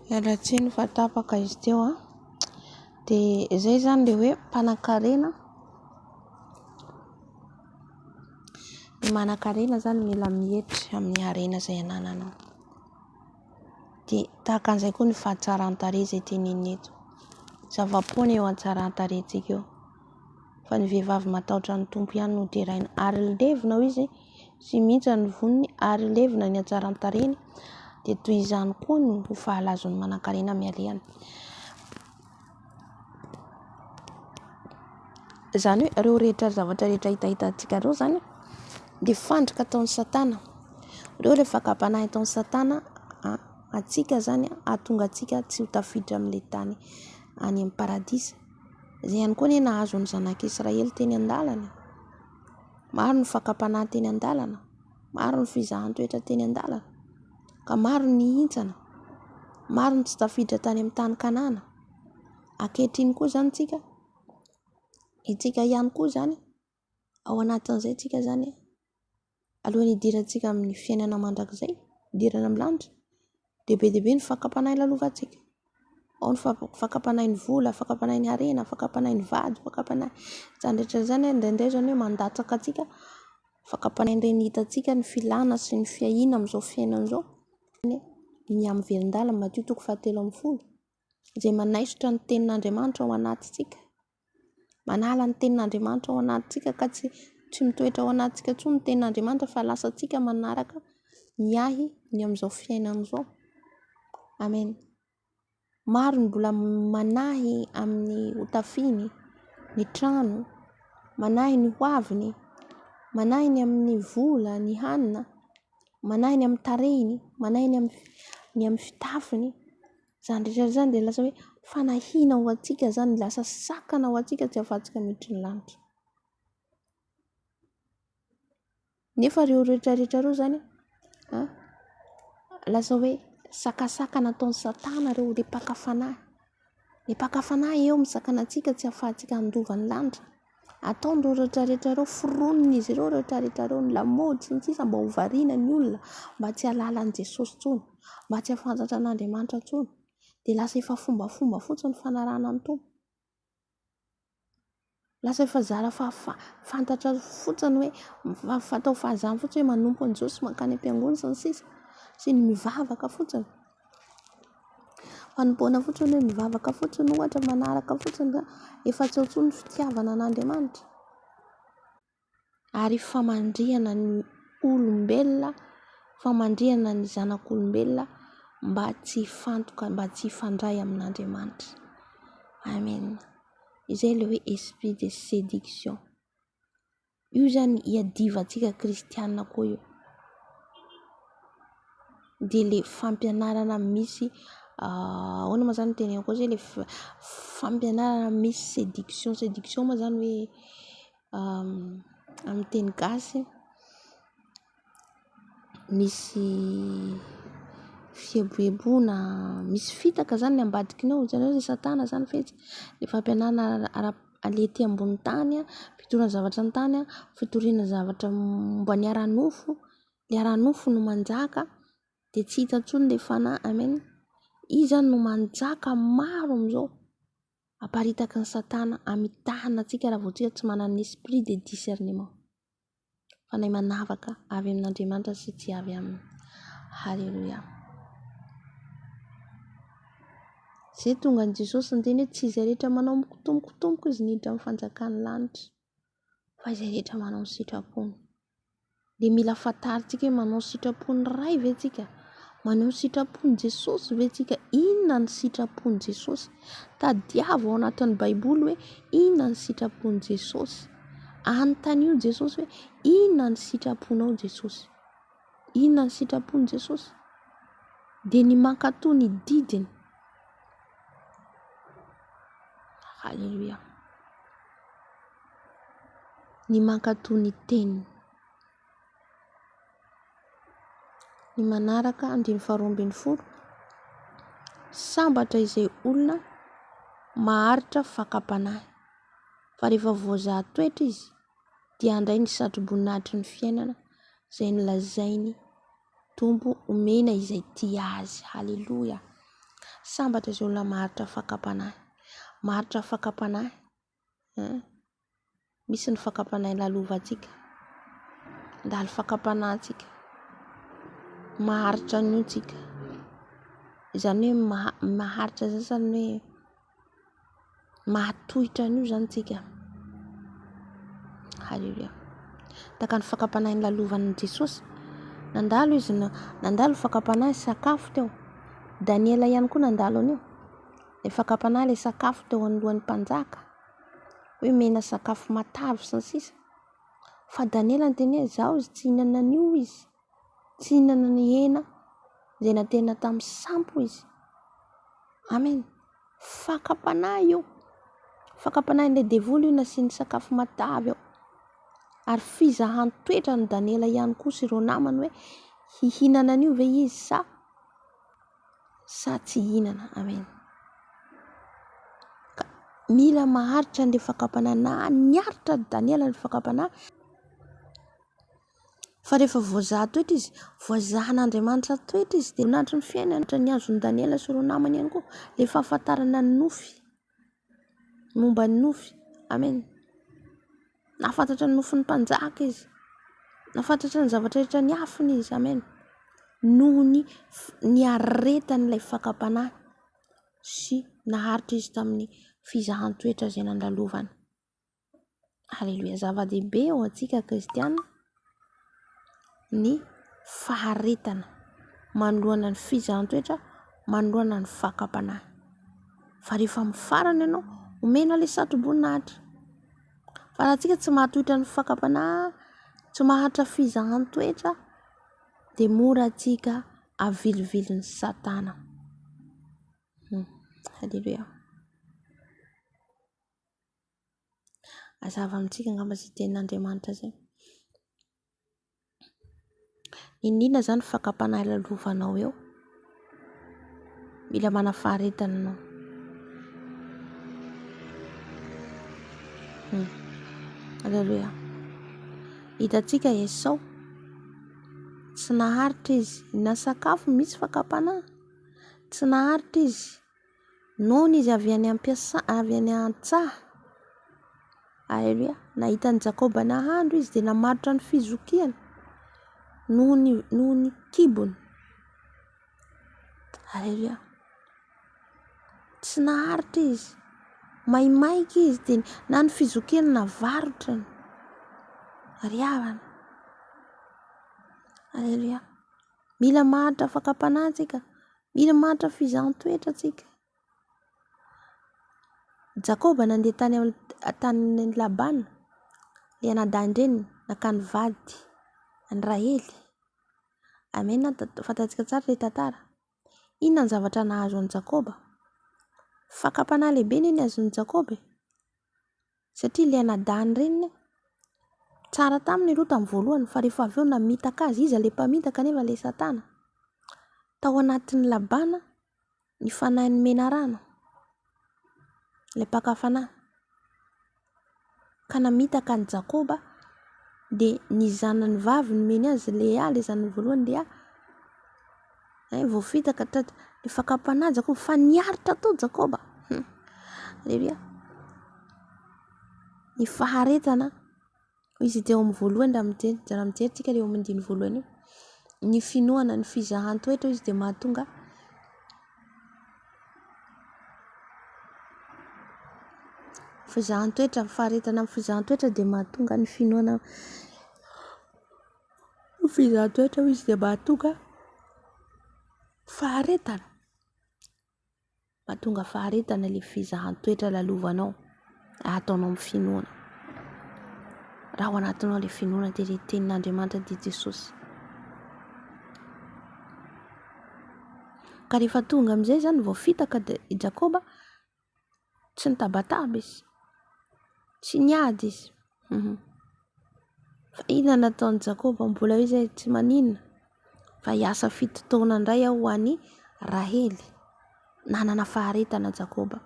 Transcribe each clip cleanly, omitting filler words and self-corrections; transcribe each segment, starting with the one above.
Miala tsiny fa tapaka izy teo an. Dia izay izany ilay hoe mpanankarena. Ny manankarena izany mila mietry amin'ny harena izay anananao. Dia tahaka an'izay koa ny fahatsaran-tarehy izay tenenina eto. Zava-poana eo an-tsaran-tarehintsika eo. Fa ny vehivavy matahotra ny Tompo ihany no deraina. Ary levona hoy izy sy mihintsana ny voniny ary levona ny hatsaran-tarehiny, dia toy izany koa no ho fahalazon'ny manankarena mialehana. Izany hoe ireo rehetra zavatra rehetra hitahitantsika ireo izany dia fandrika ataon'i Satana. Ireo ilay fakam-panahy ataon'i Satana antsika izany hahatonga antsika tsy ho tafiditra amin'ilay tany any amin'ny paradisa. Izay ihany koa anie nahazo ny zanak'Israely teny an-dalana. Maro ny fakam-panahy teny an-dalana, maro ny fizahan-toetra teny an-dalana, ka maro ny nihintsana, maro ny tsy tafiditra tany amin'ny tany Kanana. Ankehitriny koa izany tsika, itsika ihany koa izany, ao anatin'izay tsika izany, alohan'ny hidirantsika amin'ny fiainana mandrakizay, hidirana amin'ny lanitra, dia be dia be ny fakam-panahy lalovantsika. Ao ny fakam-panahy ny vola, fakam-panahy ny harena, fakam-panahy ny vady, fakam-panahy izany rehetra izany indraindray izany hoe mandatsaka antsika, fakam-panahin'ireny hitantsika ny filana sy ny fiahiana amin'izao fiainana izao. Ny amin'ny velon-dalana, Matio toko fahatelo ambin'ny folo, izay manaisotra ny tenin'Andriamanitra ao anatintsika. Manala ny tenin'Andriamanitra ao anatintsika ka tsy tsy mitoetra ao anatintsika intsony ny tenin'Andriamanitra fa lasa antsika manaraka ny ahy ny amin'izao fiainana izao. Amen. Maro ny mbola manahy amin'ny ho tafiny, ny trano, manahy ny ho aviny, manahy ny amin'ny vola, ny hanina, manahy ny amin'ny tarehiny, manahy ny amin'ny ny amin'ny fitafiny. Izany rehetra izany dia lasa hoe fanahiana ho antsika izany, lasa sakana ho antsika tsy ahafahantsika miditra ny lanitra. Nefa ireo rehetra rehetra ireo izany an, lasa hoe sakasakana ataon'i satana ireo, ilay mpaka fanahy. Ilay mpaka fanahy eo misakana antsika tsy ahafahantsika handova ny lanitra. Ataony ireo rehetra rehetra ireo, foronin'izy ireo rehetra rehetra ireo, ny lamaody sy ny sisa mba ho variana ny olona, mba tsy hahalala an'i Jesosy intsony, mba tsy hahafantatra an'Andriamanitra intsony. Dia lasa efa fombafomba fotsiny ny fanarahana ny Tompo. Lasa efa zara fa fantatra fotsiny hoe, fatao fahazany fotsiny hoe manompo an'i Jesosy mankany am-piangonana sy ny sisa, sy ny mivavaka fotsiny. Fanompoana fotsiny hoe mivavaka fotsiny ohatra, manaraka fotsiny zany, efa tsy ao intsony ny fitiavana an'Andriamanitra. Ary famandrihana ny olombelona, famandrihana ny zanak'olombelona mba tsy hifantoka, mba tsy hifandray amin'Andriamanitra. Amen. Izay ilay hoe esprit de séduction. Io zany iadivantsika kristiana koa io. Dia le fampianarana misy ahoana moa zany ny teneniko azy hoe le fampianarana misy séduction, séduction moa zany hoe amin'ny teny gasy misy fieboeboana, misy fitaka zany ny ambadikiny ao, hitanareo le satana zany fetsy, le fampianarana ara- le ety ambony tany, fitoriana zavatra an-tany, fitoriana zavatra momba ny ara-nofo, le ara-nofo no manjaka de tsy hita intsony le fanahy, amen. Izy zany no manjaka maro am'zao, aparitaky ny satana hamitahana antsika raha vao tsika tsy manana esprit de discernement. Fanahy manavaka avy amin'Andriamanitra sy tsy avy aminy. Haleloia. Izay tonga an'i Jesosy niteny hoe tsy izay rehetra manao amiko tompoko tompoko izy niditra amin'ny fanjakan'ny lanitra fa izay rehetra manao ny sitrapony. Dia mila fantarintsika hoe manao ny sitrapon'ny Ray ve tsika? Manao ny sitrapon'i Jesosy ve tsika? Inona ny sitrapon'i Jesosy? Tadiavo ao anatin'ny Baiboly hoe inona ny sitrapon'i Jesosy? Anontanio Jesosy hoe inona ny sitraponao Jesosy? Inona ny sitrapon'i Jesosy? Dia ny mankatò ny didiny. Haleloia. Ny mankatò ny teniny. Ny manaraka andininy faharoa ambin'ny folo. Sambatra izay olona maharitra fakam-panahy, fa rehefa voazaha toetra izy dia handray ny satroboninahitry ny fiainana izay nolazainy Tompo omena izay tia azy. Haleloia. Sambatra izay olona maharitra fakam-panahy. Maharitra fakam-panahy. Hein? Misy ny fakam-panahy lalovantsika. Mandalo fakam-panahy antsika. Maharitra an'io tsika. Izany hoe maharitra izany zany hoe mahatohitra an'io zany tsika. Haleloia. Tahaka ny fakam-panahy nolalovan'i Jesosy. Nandalo izy, nandalo fakam-panahy sakafo teo. Daniela ihany koa nandalo an'io. Ilay fakam-panahy ilay sakafo teo anoloan'ny mpanjaka. Hoe omena sakafo matavy sy ny sisa. Fa Daniela niteny hoe izaho izy tsy hihinana an'io izy. Tsy hihinana ny hena izay naterina tamin'ny sampy izy. Amen. Fakam-panahy io. Fakam-panahin'ilay devoly io nasiany sakafo matavy eo. Ary fizahan-toetra an'i Daniela ihany koa sy ireo namany hoe hihinana an'io ve izy sa sa tsy hihinana. Amen. Ka mila maharitra an'ilay fakam-panahy. Na niaritra Daniela ny fakam-panahy. Fa rehefa voazaha toetra izy, voazahan'Andriamanitra toetra izy dia voninahitry ny fiainana, ohatra ny azon'i Daniela sy ireo namany ihany koa, ilay fahafantarana ny nofy, momba ny nofy, amen. Nahafantatra ny nofin'ny mpanjaka izy, nahafantatra ny zavatra rehetra niafina izy, amen. Noho ny niaretan'ilay fakam-panahy sy naharitra izy tamin'ny fizahan-toetra izay nandalovany. Aleloia. Zava-dehibe ho antsika kristiana ny faharetana manoloana ny fizahan-toetra, manoloana ny fakam-panahy. Fa rehefa amin'ny farany ianao, omena ilay satroboninahitra. Fa raha antsika tsy mahatohitra ny fakam-panahy, tsy maharitra fizahan-toetra dia mora antsika avilivilin'i satana. Aleloia. Mazava amintsika angamba izay tenin'Andriamanitra izay. N'inon'inona izany fakam-panahy lalovanao eo, mila manana faharetana ianao. Aleloia. Hitantsika Esao, tsy naharitra izy, na sakafo misy fakam-panahy, tsy naharitra izy. Nony izy avy any am-piasa, avy any an-tsaha, aleloia, nahita an'i Jakoba nahandro izy dia namatotra ny fizokiany noho ny noho ny kibony. Aleloia. Tsy naharitra izy, maimaika izy dia na ny fizokiany navarotrany. Ry havana. Aleloia. Mila maharitra fakam-panahy tsika. Mila mahantra fizahan-toetra tsika. Jakoba nandeha tany amin'ny tanin'i Labana, ilay anadahin-dreniny, nakany vady an'i Rahely. Amena, fantatsika tsara ilay tantara. Inona ny zavatra nahazo an'i Jakoba? Fakam-panahy lehibe anie ny azon'i Jakoba e. Satria ilay anadahin-dreniny tsara taminy aloha tamin'ny voalohany fa rehefa avy eo namitaka azy. Iza ilay mpamitaka nefa ilay satana. Tao anatin'i Labana ny fanahin'ny menarana, ilay mpaka fanahy. Ka namitaka an'i Jakoba dia ny zanany vavy nomeny azy Lea, ilay zanany voalohany Lea, Hay voafitaka trat ny fakam-panahy Jakoba fa niaritra tao Jakoba. Aleloia. Ny faharetana, hoy izy teo amin'ny voalohany raha mijery, raha mijery tsika eo amin'ny andininy voalohany io. Ny finoana, ny fizahan-toetra hoy izy dia mahatonga fizahan-toetra, ny faharetana amin'ny fizahan-toetra dia mahatonga ny finoana Ny fizahan-toetra hoy izy dia mahatonga faharetana. Mahatonga faharetana ilay fizahan-toetra lalovanao, ataonao amin'ny finoana. Raha ao anatinao ilay finoana dia ilay tenin'Andriamanitra dia Jesosy. Ka rehefa tonga amin'izay izany voafitaka dia i Jakoba Tsy nitabataba izy, tsy niady izy. Fa inona no nataon'i Jakoba? Mbola eo izy tsy maninona fa hiasa fito taona indray aho ho an'i Rahely. Nanana faharetana Jakoba.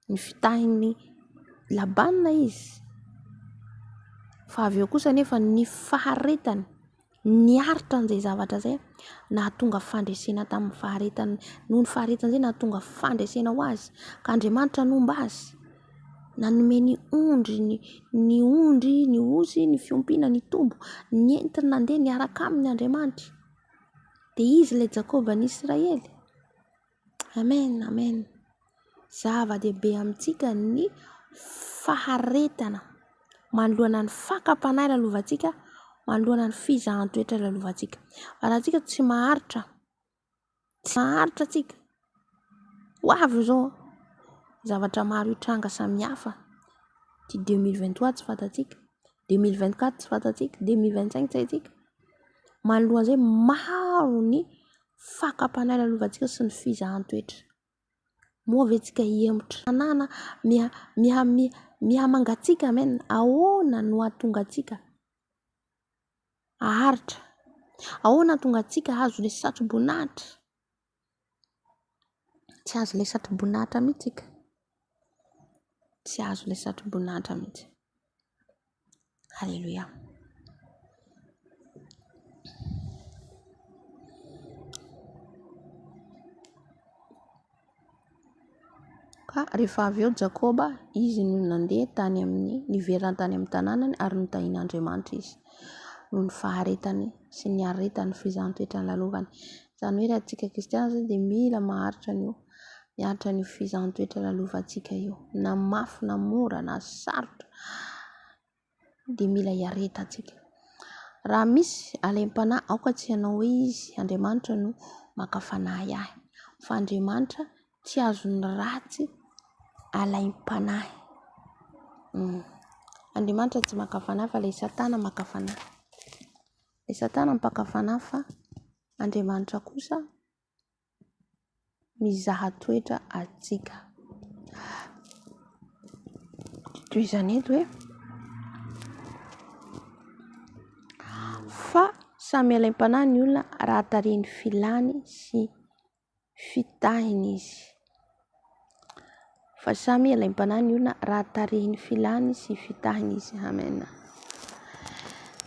Nifitahin'i Labana izy, fa avy eo kosa anefa ny faharetany. Niaritra an'izay zavatra izay, nahatonga fandresena tamin'ny faharetany, noho ny faharetany izay nahatonga fandresena ho azy, ka Andriamanitra nomba azy, nanome ny ondry, ny ny ondry, ny osy, ny fiompiana nitombo, nentiny nandeha niaraka aminy Andriamanitra. Dia izy ilay Jakoba an'i Israely. Amen, amen. Zava-dehibe amintsika ny faharetana manoloana ny fakam-panahy lalovantsika, manoloana ny fizahan-toetra lalovantsika. Fa raha antsika tsy maharitra, tsy maharitra antsika, ho avy izao zavatra maro hitranga samihafa. Ity 2023 tsy fantatsika, 2024 tsy fantatsika, 2025 tsy haintsika. Manoloana izay maro ny fakam-panahy lalovantsika sy ny fizahan-toetra. Moa ve tsika hihemotra? Tanàna miha miha miha mangatsiaka amen. Ahoana no hahatonga antsika haharitra? Ahoana hahatonga antsika hahazo ilay satroboninahitra? Tsy hahazo ilay satroboninahitra mihitsy isika. Tsy hahazo ilay satroboninahitra mihitsy. Aleloia. Ka rehefa avy eo Jakoba, izy no nandeha tany amin'ny, niverina tany amin'ny tanànany ary notahian'Andriamanitra izy noho ny faharetany sy ny niaretany ny fizahan-toetra nolalovany. Izany hoe raha antsika kristiana izany dia mila maharitra an'io, miaritra an'io fizahan-toetra lalovantsika io, na mafy na mora na sarotra. dia mila iaretantsika. Raha misy alaim-panahy, aoka tsy hanao hoe izy, Andriamanitra no maka fanahy ahy. Fa Andriamanitra tsy azon'ny ratsy alaim-panahy. Hmm. Andriamanitra tsy maka fanahy fa ilay Satana maka fanahy. Ilay Satana mpaka fanahy fa Andriamanitra kosa mizaha toetra antsika. Tohizana eto hoe fa samy alaim-panahy ny olona raha tarihin'ny filany sy fitahiny izy. Fa samy alaim-panahy ny olona raha tarihin'ny filany sy fitahiny izy. Amen.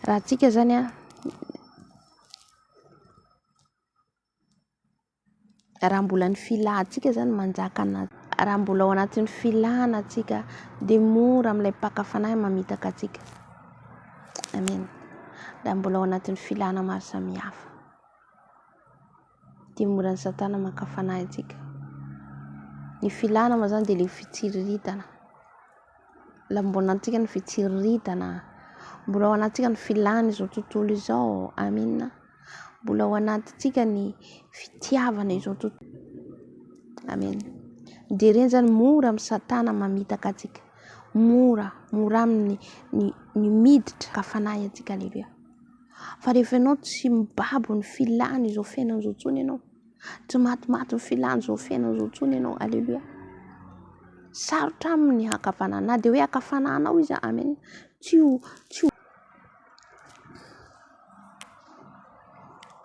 Raha antsika zany an, Raha mbola ny filantsika zany manjaka anaty, raha mbola ao anatin'ny filana antsika dia mora amin'ilay mpaka fanahy mamitaka antsika. Amen. Raha mbola ao anatin'ny filana maro samihafa dia mora ny satana maka fanahy antsika. Ny filana moa zany dia ilay fitsiriritana. Mbola mbola anatintsika ny fitsiriritana, mbola ao anatintsika ny filana izao tontolo izao. Amena. Mbola ao anatintsika ny fitiavana izao tontolo. Amena. Dia ireny zany mora amin'i Satana mamitaka antsika. Mora, mora aminy ny ny miditra ka fanahy antsika. Aleloia. Fa rehefa ianao tsy mibabo ny filana izao fiainana izao intsony ianao, tsy matimaty ny filana izao fiainana izao intsony ianao. Aleloia. Sarotra aminy ny haka fanahy. Na dia hoe haka fanahy anao izy, amena. Tsy ho, tsy ho.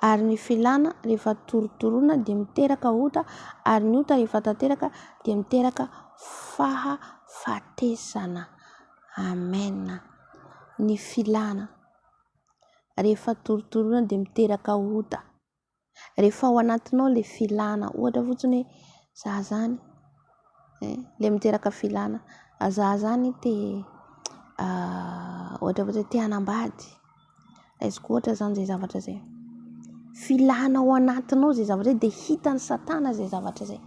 Ary ny filana rehefa torotoroina dia miteraka ota, ary ny ota rehefa tanteraka dia miteraka fahafatesana. Amen. Ny filana rehefa torotoroina dia miteraka ota. Rehefa ao anatinao le filana, ohatra fotsiny hoe za zany eh, le miteraka filana, za zany te ohatra fotsiny hoe te hanambady, raisiko ohatra zany zay zavatra zay. Filana ao anatinao zay zavatra zay de hitan'i satana zay zavatra zay,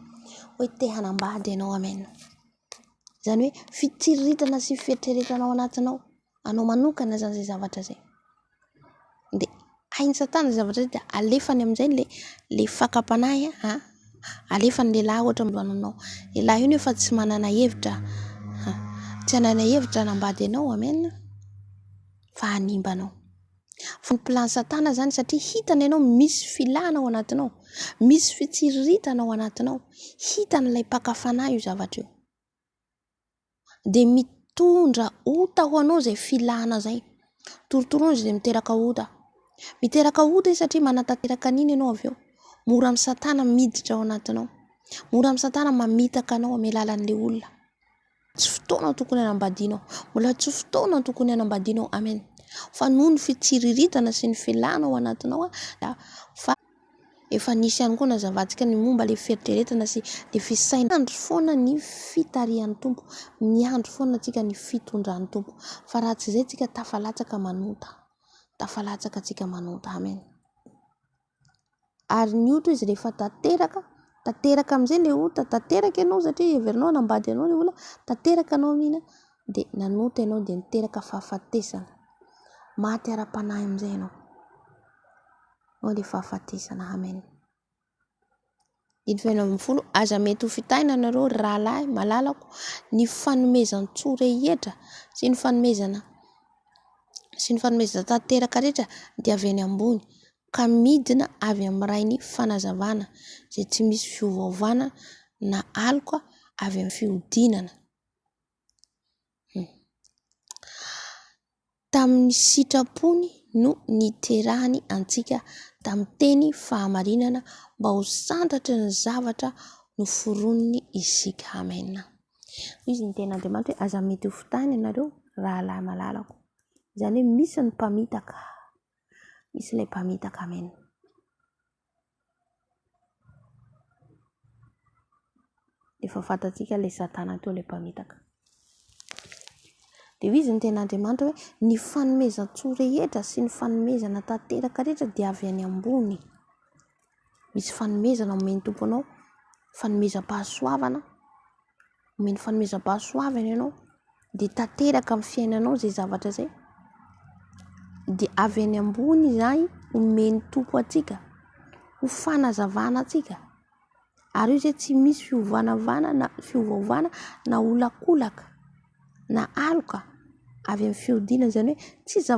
hoe te hanambady ianao, amen. Zany hoe fitsiriritana sy fieritreretana ao anatinao, anao manokana zany zay zavatra zay. De hain'i satana zay zavatra zay de alefany amin'izay le le fakam-panahy a, alefany lehilahy ohatra mba lehilahy io nefa tsy manana hevitra, tsy hanana hevitra hanambady anao, amen, fa hanimba anao. Fa ny plan satana zany satria hitany ianao misy filana ao anatinao, misy fitsiriritana ao anatinao, hitan'ilay mpaka fanahy io zavatra io. Dia mitondra ota ho anao izay filana izay. Torotoroina izy dia miteraka ota. Miteraka ota izy satria manatanteraka an'iny ianao avy eo. Mora amin'i satana miditra ao anatinao. Mora amin'i satana mamitaka anao amin'ny alalan'ilay olona. Tsy fotoana tokony hanambadianao. Mbola tsy fotoana tokony hanambadianao. Amen. Fa noho ny fitsiriritana sy ny filana ao anatinao fa efa nisy ihany koa nazavantsika ny momba ilay fieritreretana sy ilay fisainana. Miandry foana ny fitarihan'ny Tompo, miandry foana antsika ny fitondran'ny Tompo. Fa raha tsy izay tsika tafalatsaka manota, tafalatsaka antsika manota. Amen. Ary ny ota izy rehefa tanteraka, tanteraka amin'izay ilay ota, tanteraka ianao satria heverinao hanambady anao ilay olona, tanteraka anao amin'iny dia nanota ianao dia niteraka fahafatesana. Maty ara-panahy amin'izay ianao. Ao ilay fahafatesana. Amen. Dimy 16, Aza mety ho fitahina ianareo ry rahalahy malalako, ny fanomezan-tsoa rehetra sy ny fanomezana sy ny fanomezana tanteraka rehetra dia avy any ambony ka midina avy amin'ny Rain'ny fanazavana, izay tsy misy fiovaovana na aloka avy amin'ny fihodinana. Tamin'ny sitrapony no niterahany antsika tamin'ny teny fahamarinana mba ho santatry ny zavatra noforoniny isika. Amen. Hoy izy ny tenin'Andriamanitra hoe aza mety ho fitahina ianareo rahalahy malalako. Izany hoe misy ny mpamitaka. Misy ilay mpamitaka. Amen. Efa fantatsika ilay satana teo ilay mpamitaka. Dia hoy izy ny tenin'Andriamanitra hoe ny fanomezan-tsoa rehetra sy ny fanomezana tanteraka rehetra dia avy any ambony. Misy fanomezana omen'ny Tompo anao, fanomezam-pahasoavana. Omeny fanomezam-pahasoavana ianao dia tanteraka amin'ny fiainanao izay zavatra izay. Dia avy any ambony izany omen'ny Tompo antsika ho fanazavana antsika. Ary io izay tsy misy fiovanavana na fiovaovana na olakolaka na aloka avy amin'ny fihodinana, izany hoe tsy zava.